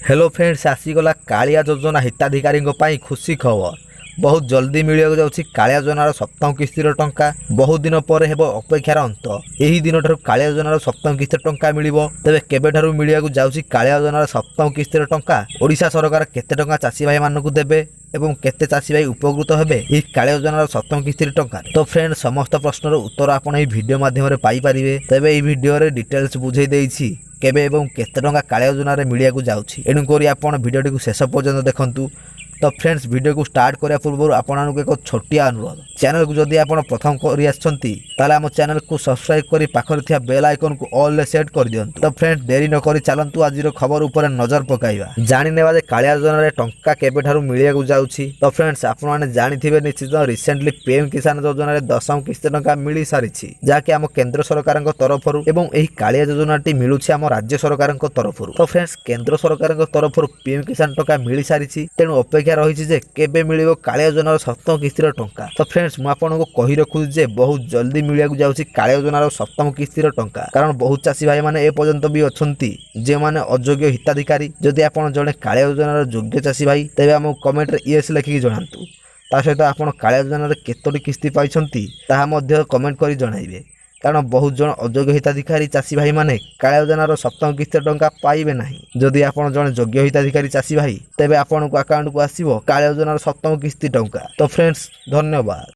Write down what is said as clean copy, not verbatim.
Hello friends, ଆସିଗଲା କାଳିଆ ଯୋଜନା ହିତାଧିକାରୀଙ୍କ ପାଇଁ ଖୁସି ଖବର। ବହୁତ ଜଲ୍ଦି ମିଳିବାକୁ ଯାଉଛି କାଳିଆ ଯୋଜନାର ସପ୍ତମ କିସ୍ତିର ଟଙ୍କା। ବହୁତ ଦିନ ପରେ ହେବ ଅପେକ୍ଷାର ଅନ୍ତ। ଏହି ଦିନଠାରୁ କାଳିଆ ଯୋଜନାର ସପ୍ତମ କିସ୍ତିର ଟଙ୍କା ମିଳିବ। ତେବେ କେବେଠାରୁ ମିଳିବାକୁ ଯାଉଛି କାଳିଆ ଯୋଜନାର ସପ୍ତମ କିସ୍ତିର ଟଙ୍କା, ଓଡ଼ିଶା ସରକାର କେତେ ଟଙ୍କା ଚାଷୀ ଭାଇମାନଙ୍କୁ ଦେବେ ଏବଂ କେତେ ଚାଷୀ ଭାଇ ଉପକୃତ ହେବେ ଏହି କାଳିଆ ଯୋଜନାର ସପ୍ତମ କିସ୍ତିର ଟଙ୍କା, ତ ଫ୍ରେଣ୍ଡ, ସମସ୍ତ ପ୍ରଶ୍ନର ଉତ୍ତର ଆପଣ ଏହି ଭିଡ଼ିଓ ମାଧ୍ୟମରେ ପାଇପାରିବେ। ତେବେ ଏହି ଭିଡ଼ିଓରେ ଡିଟେଲ୍ସ ବୁଝେଇ ଦେଇଛି କେବେ ଏବଂ କେତେ ଟଙ୍କା କାଳିଆ ଯୋଜନାରେ ମିଳିବାକୁ ଯାଉଛି। ଏଣୁକରି ଆପଣ ଭିଡ଼ିଓଟିକୁ ଶେଷ ପର୍ଯ୍ୟନ୍ତ ଦେଖନ୍ତୁ। ତ ଫ୍ରେଣ୍ଡସ୍, ଭିଡ଼ିଓକୁ ଷ୍ଟାର୍ଟ କରିବା ପୂର୍ବରୁ ଆପଣମାନଙ୍କୁ ଏକ ଛୋଟିଆ ଅନୁରୋଧ। ଚ୍ୟାନେଲକୁ ଯଦି ଆପଣ ପ୍ରଥମ କରି ଆସିଛନ୍ତି, ତାହେଲେ ଆମ ଚ୍ୟାନେଲକୁ ସବସ୍କ୍ରାଇବ୍ କରି ପାଖରେ ଥିବା ବେଲ୍ ଆଇକନକୁ ଅଲ୍ରେ ସେଟ୍ କରିଦିଅନ୍ତୁ। ତ ଫ୍ରେଣ୍ଡ, ଡେରି ନକରି ଚାଲନ୍ତୁ ଆଜିର ଖବର ଉପରେ ନଜର ପକାଇବା, ଜାଣିନେବା ଯେ କାଳିଆ ଯୋଜନାରେ ଟଙ୍କା କେବେଠାରୁ ମିଳିବାକୁ ଯାଉଛି। ତ ଫ୍ରେଣ୍ଡସ୍, ଆପଣମାନେ ଜାଣିଥିବେ ନିଶ୍ଚିତ, ରିସେଣ୍ଟଲି ପିଏମ୍ କିଷାନ ଯୋଜନାରେ ଦଶମ କିସ୍ତି ଟଙ୍କା ମିଳିସାରିଛି, ଯାହାକି ଆମ କେନ୍ଦ୍ର ସରକାରଙ୍କ ତରଫରୁ ଏବଂ ଏହି କାଳିଆ ଯୋଜନାଟି ମିଳୁଛି ଆମ ରାଜ୍ୟ ସରକାରଙ୍କ ତରଫରୁ। ତ ଫ୍ରେଣ୍ଡସ୍, କେନ୍ଦ୍ର ସରକାରଙ୍କ ତରଫରୁ ପିଏମ୍ କିଷାନ ଟଙ୍କା ମିଳିସାରିଛି, ତେଣୁ ଅପେକ୍ଷା ରହିଛି ଯେ କେବେ ମିଳିବ କାଳିଆ ଯୋଜନାର ସପ୍ତମ କିସ୍ତିର ଟଙ୍କା। ତ ଫ୍ରେଣ୍ଡସ୍, ମୁଁ ଆପଣଙ୍କୁ କହି ରଖୁଛି ଯେ ବହୁତ ଜଲ୍ଦି ମିଳିବାକୁ ଯାଉଛି କାଳିଆ ଯୋଜନାର ସପ୍ତମ କିସ୍ତିର ଟଙ୍କା, କାରଣ ବହୁତ ଚାଷୀ ଭାଇମାନେ ଏପର୍ଯ୍ୟନ୍ତ ବି ଅଛନ୍ତି ଯେଉଁମାନେ ଅଯୋଗ୍ୟ ହିତାଧିକାରୀ। ଯଦି ଆପଣ ଜଣେ କାଳିଆ ଯୋଜନାର ଯୋଗ୍ୟ ଚାଷୀ ଭାଇ, ତେବେ ଆମକୁ କମେଣ୍ଟରେ ୟେସ୍ ଲେଖିକି ଜଣାନ୍ତୁ। ତା ସହିତ ଆପଣ କାଳିଆ ଯୋଜନାରେ କେତୋଟି କିସ୍ତି ପାଇଛନ୍ତି, ତାହା ମଧ୍ୟ କମେଣ୍ଟ କରି ଜଣାଇବେ, କାରଣ ବହୁତ ଜଣ ଅଯୋଗ୍ୟ ହିତାଧିକାରୀ ଚାଷୀ ଭାଇମାନେ କାଳିଆ ଯୋଜନାର ସପ୍ତମ କିସ୍ତିର ଟଙ୍କା ପାଇବେ ନାହିଁ। ଯଦି ଆପଣ ଜଣେ ଯୋଗ୍ୟ ହିତାଧିକାରୀ ଚାଷୀ ଭାଇ, ତେବେ ଆପଣଙ୍କ ଆକାଉଣ୍ଟକୁ ଆସିବ କାଳିଆ ଯୋଜନାର ସପ୍ତମ କିସ୍ତି ଟଙ୍କା। ତ ଫ୍ରେଣ୍ଡସ୍, ଧନ୍ୟବାଦ।